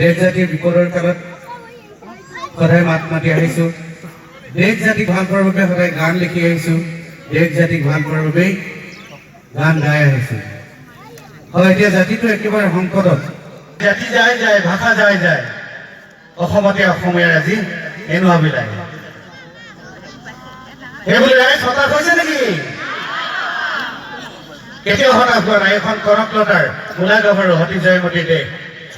দেশ জাতিৰ বিপদৰ কালত সদায় মাত মাতি আহিছোঁ। দেশ জাতিক ভাল পোৱাৰ বাবে সদায় গান লিখি আহিছোঁ। দেশ জাতিক ভাল পোৱাৰ বাবেই গান গাই আহিছোঁ। হয়, এতিয়া জাতিটো একেবাৰে সংকটত। জাতি যায় যায়, ভাষা যায় যায়, অসমতে অসমীয়াৰ আজি এনুৱা বিলাই। সেইবুলি ৰাইজ হতাশ হৈছে নেকি? কেতিয়াও হতাশ হোৱা নাই। এইখন কনকলতাৰ, মূলা গাভৰু, সতী জয়মতীৰ দেশ,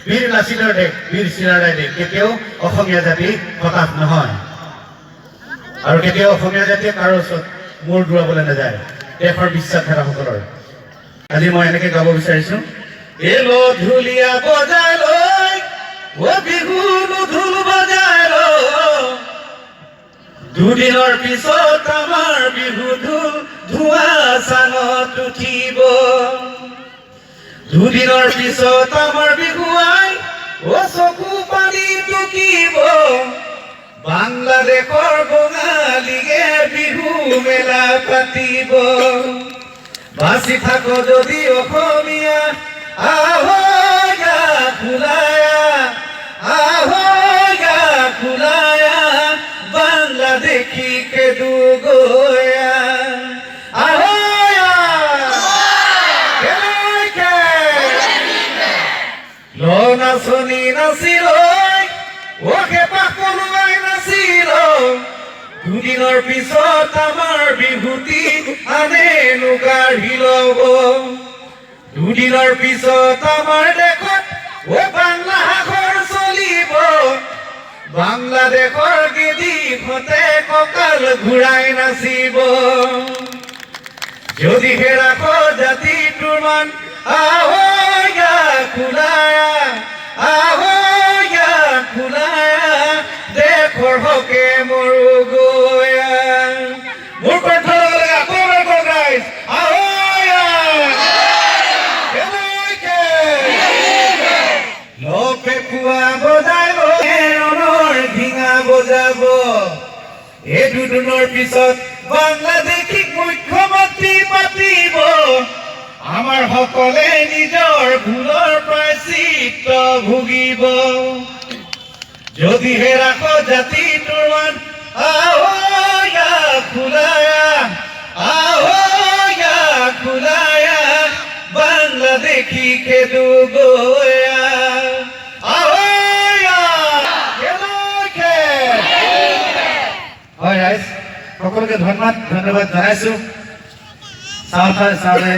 বীৰ লাচিতৰ দেশ, বীৰ চিলাৰায় দেশ। কেতিয়াও অসমীয়া জাতি হতাশ নহয় আৰু কেতিয়াও অসমীয়া জাতিয়ে কাৰো ওচৰত মূৰ দোৱাবলৈ নাযায় দেশৰ বিশ্বাসঘাতকসকলৰ। আজি মই এনেকে গাব বিচাৰিছো। এলো ঢুলীয়া বজাই লৈ, অ বিহু ঢোল বজাই লৈ, দুদিনৰ পিছত আমাৰ বিহু ঢোল ধোঁৱা চাঙত উঠিব। দুদিনৰ পিছত আমাৰ বিহুৱাই অ চকু পানী টুকিব। বাংলাদেশৰ বঙালীয়ে বিহু মেলা পাতিব। বাচি থাক যদি অসমীয়া, আহয়া খোলায়া, আহয়া খোলায়া, বাংলাদেশী খেদু গয়া। আহয়া কেলৈকে ল নাচনী নাছিল, অ হেঁপাহ পলুৱাই নাছিল। দুদিনৰ পিছত আমাৰ বিহুটি আনে কাঢ়ি ল'ব। দুদিনৰ পিছত আমাৰ দেশত অ বাংলা সাগৰ চলিব। বাংলাদেশৰ গেদিহঁতে কঁকাল ঘূৰাই নাচিব। যদিহে ৰাখ জাতিটোৰ মান, আহয়া খোলায়া, আহয়া খোলায়া, দেশৰ হকে মৰো গয়া। মোৰ কণ্ঠৰ লগে লগে আকৌ এবাৰ কওক ৰাইজ, আহয়া কেলৈকে লপেপুৱা বজাই ৰণৰ ঢিঙা বজাব। এই দুদিনৰ পিছত বাংলাদেশীক মুখ্যমন্ত্ৰী পাতিব। আমাৰ সকলে নিজৰ ভুলৰ প্ৰায়শ্চিত্ত ভুগিব। যদিহে ৰাখ জাতিটোৰ মান, আহয়া খোলায়া, আহয়া খোলায়া, বাংলাদেশী খেদু গয়া। আহয়া কেলৈকে। হয় ৰাইজ, সকলোকে ধন্যবাদ, ধন্যবাদ জনাইছো। চাউল খাই চাউলে।